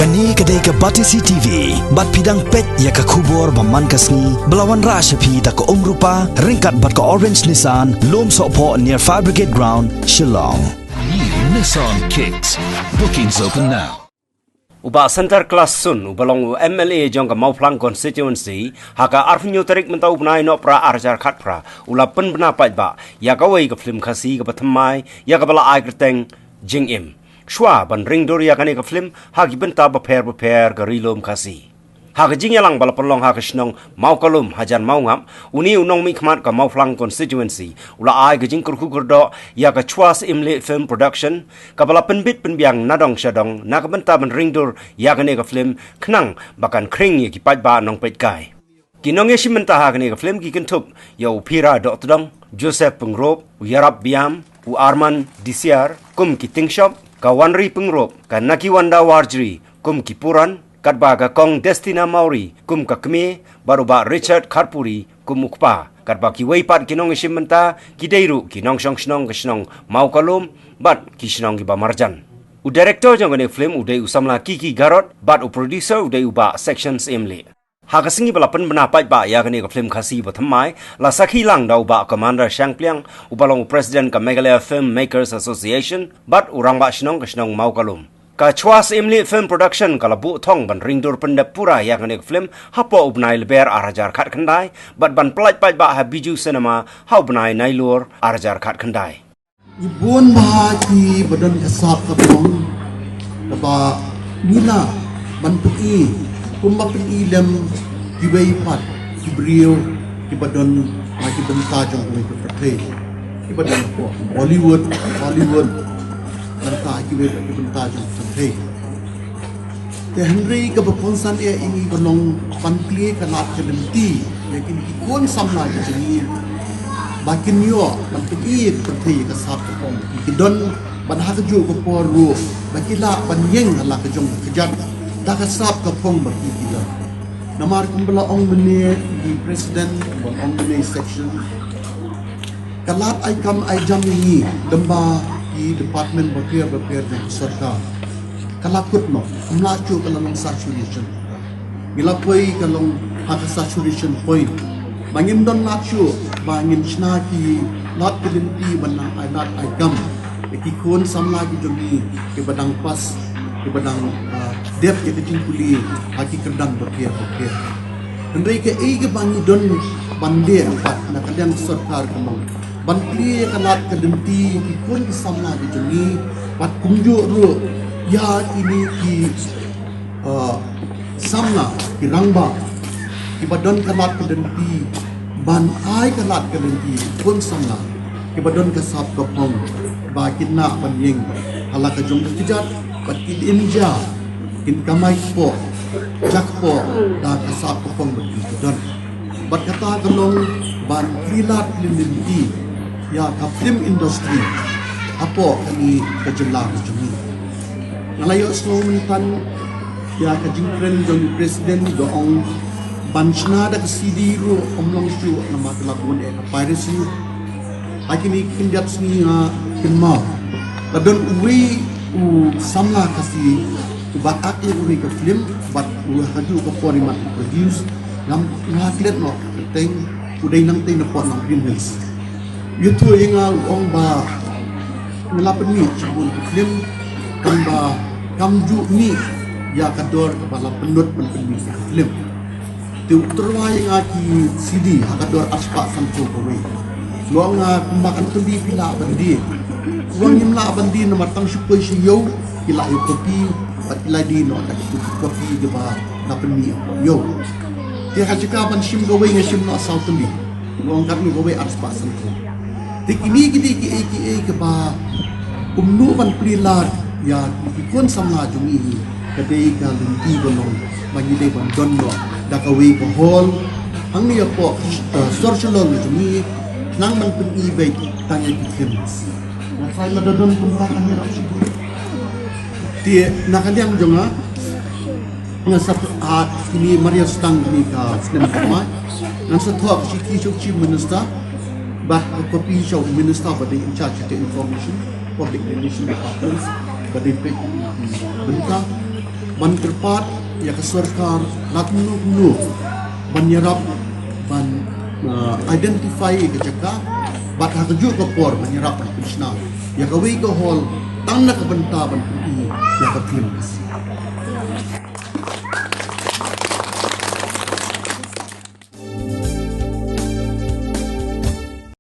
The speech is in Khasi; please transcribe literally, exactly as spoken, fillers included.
Kane ka dei ka Batesi T V, bad phi dang peit ïa ka khubor ba man ka sngi, ba la wanrah sha phi da ka Umrupa, ryngkat bad ka Orange Nissan, Lum Sohphoh near Fire Brigade Ground, Shillong. New Nissan Kicks. Bookings open now. U Bah Centre Class Soon, uba long u M L A jong ka Mawphlang Constituency, ha ka arphew tarik mynta u bnai Nohprah arhajar khatphra, u la pynbna paidbah ïa kawei ka film Khasi kaba thymmai, ïa kaba la ai kyrteng Jingim. Shuwa ban ring dur ïa kane ka film ha ki bynta bapher bapher ka Ri Lum Khasi. Ha ka jingïalang ba la pynlong ha ka shnong Mawkalum hajan Mawngap, une u nongmihkhmat ka Mawphlang Constituency u la ai ka jingkyrkhu kyrdoh ïa ka Chwa Syiemlieh Film Production, kaba la pynbit pynbiang nadong shadong na ka bynta ban ring dur ïa kane ka film, khnang ba kan khring ïa ki paidbah nongpeitkai. Ki nongïashim bynta ha kane ka film ki kynthup ïa u Phira Dohtdong, Joseph Pyngrope, u Ïarap Biam, u Arman Disiar kum ki Tingshop, ka Wanri Pyngrope, ka Nakiwanda Warjri kum ki Puran, katba ka Kong Destina Mawrie kum ka Kmie, bad u Bah Richard Kharpuri kum u Kpa. Katba kiwei pat ki nongïashim bynta ki dei ruh ki nongshong shnong ka shnong Mawkalum bad ki shnong kiba marjan. U director jong kane ka film u dei u samla Kiki Garot bad u producer u dei u Bah Section Syiemlieh. Ha ka sngi ba la pynbna paidbah ïa kane ka film Khasi ba thymmai, la sakhi lang da u Bah Commander Shangpliang, uba long u president ka Meghalaya Film Makers Association, bad u rangbah shnong ka shnong Mawkalum. Ka Chwa Syiemlieh Film Production ka la buh thong ban ring dur pyndep pura ïa kane ka film hapoh u bnai Lber arhajar khatkhyndai, bad ban pyllait paidbah ha Bijou Cinema ha u bnai Nailur arhajar khatkhyndai. Ngi bun bha kiba don ka sap ka phong kaba ngi lah ban pyni kumba pyni lem kiwei pat ki briew kiba don ha ki bynta jong kawei ka pyrthei, kiba don hapoh Bollywood, Hollywood, bad ha kiwei pat ki bynta jong ka pyrthei. Te hynrei kaba kongsan eh ïa ngi ka long ban plie ka lad ka lynti ïa kine ki khun samla ki jong ngi ba kin ïoh ban pyni ïa ka pyrthei ïa ka sap ka phong ba ki don, bad ha kajuh ka por ruh ba ki lah ban ïeng ha la ka jong ka kjat da ka sap ka phong ba ki ki don. Namar kumba la ong mynne i president, kumba la ong mynne i section, ka lad ai kam ai jam ïa ngi lyngba ki department bapher bapher jong ka sorkar ka la kut noh, kam lah shuh, ka la long saturation. Ngi la poi ka long ha ka saturation point ba ngim don lad shuh ba ngin shna ki lad ki lynti ban nang ai lad ai kam ïa ki khun samla ki jong ngi kiba dang pass, kiba dang, ah, dep ïa ka jingpule ha ki kyrdan bapher bapher. Hynrei kaei kaba ngi don ban leh pat na ka liang sorkar ka long ban plie ïa ka lad ka lynti ïa ki khun ki samla ki jong ngi, bad kumjuh ruh ïa kine ki, ah, samla ki rangbah kiba don ka lad ka lynti ban ai ka lad ka lynti ïa ki khun samla kiba don ka sap ka phong ba kin lah ban ïeng ha la ka jong ka kjat, bad kin im ja, kin kamai kpoh, ja kpoh da ka sap ka phong ba ki don. Bad kata ka long ban plie lad plie lynti ïa ka film industry hapoh kane ka jylla ka jong ngi. Nga la ïohsngew mynta ïa ka jingkren jong u president, ka ong ban shna da ka C D ruh ym long shuh namar ka la bun eh ka piracy. Ha kine ki khyndiat sngi nga kynmaw la don uwei u samla Khasi uba act ïa uwei ka film, bad u ha kajuh ka por i mat u produce, ngam, nga klet noh kyrteng, u dei nangtei na pdeng Green Hills. Ïathuh ïa nga, u ong ba nga la pynmih shibun ki film, tangba kam ju mih ïa ka dor kaba la pynlut ban pynmih ïa ka film. Te u tyrwa ïa nga ki C D ha ka dor arspah sanphew kawei. Nga ong, ah, kumba kan pynmih phi lah ban die. Nga ong ngim lah ban die namar tang shu poi sha ïew ki la ïoh copy, bad ki la die noh da ki copy kiba la pynmih ïew. Te ha jaka ban shim kawei nga shim noh saw tylli. Nga ong katno kawei, arspah sanphew. Te kine ki dei kiei kiei kiba kumno ban plie lad ïa ki khun samla jong ngi, ka dei ka lynti ba long ba ngi dei ban don noh da kawei ka hall hangne hapoh, eh, sor Shillong jong ngi, khnang ban pyni beit tang ïa ki film. Nga trai lada don kumta kan ïarap shibun. Te na ka liang jong nga, ngan sa, ah, kine mar ïa sdang kine ka snem thymmai, ngan sa thoh ka shithi sha u Chief Minister, bad ka copy sha u Minister ba dei in charge of the Information, Public Relation Department, ba dei peit ïa ki bynta. ban kyrpad ïa ka sorkar na kumno kumno ban ïarap ban, uh, identify ïa ka jaka bad ha kajuh ka por ban ïarap ban pynshna ïa kawei ka hall tang na ka bynta ban pyni ïa ka film Khasi.